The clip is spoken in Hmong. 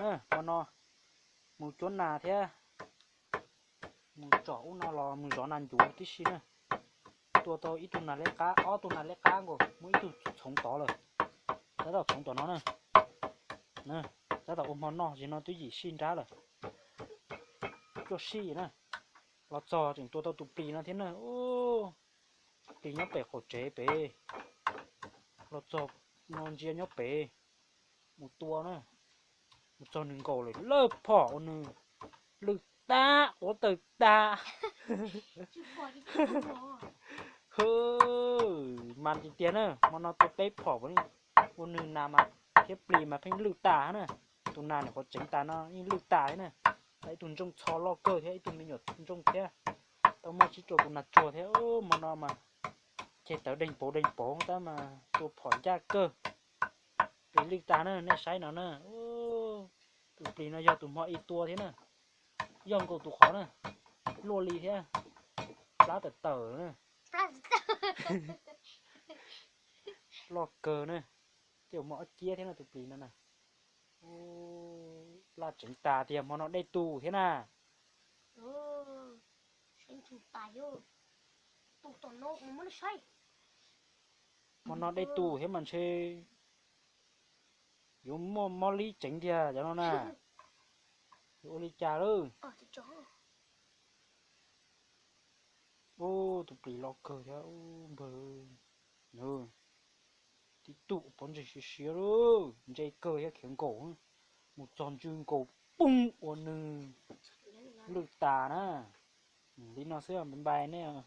Hmo no mus cuab nas thiab mus tsom ub no los mus zov nas ncuav tib si na. Tua tau ib tug nas liab qab, ob tug nas liab qab nkaus, muaj ib tug txhoov tod lawm. Tab tom txhoov tom no na. Tab tom ua hmo noj, zim no twb yim sij nrab lawm. Cuaj sij na. Los txog tseem tua tau tus plis no thiab na. Plis nyob pem qaum tsev pem. Los txog no ntsia nyob pem. Mus tua na. Mus txog nws nkaus lawm, lawj phom ua nws lwj tag, quav tawg tag. Hwm, mas tiag tiag na, hmo no tua peb phom ua nws nas mas thiab plis mas pheej lwj tas na. Tus nas nyuam qhuav tseev tas no yeej lwj tas thiab na. Tau ib tug ntsooj txho loj kawg thiab ib tug me nyuam ntsooj thiab. Tau muaj tsib rau tus nas tsuag thiab. Hmo no mas ceg tawv deeg pauv deeg pauv tab mas tua phom ncaj kawg. Plis lwj tas na, nej saib no na. Tus plis no yog tus hmo ib tua thiab na. Yog nkaus tus qhov na, luaj li thiab. Plab tawm tawm na. Loj kawg na. Tej zaum muaj ob ciab thiab no tus plis no na. Plab tseev tas tiag, hmo no dej tu thiab na. Hmo no dej tu thiab mas ntshe yuav muaj mob lib tseev tiag cov no na. Yuav ua li cas lawm? Ub, tus plis loj kawg thiab npawg. Tib tug pob ntseg siav siav lawm, ntse kawg thiab khiav nkaus. Mus txog ntswg nkaus poob ua nws lwj tas na. Li no xwb, npais npais nej.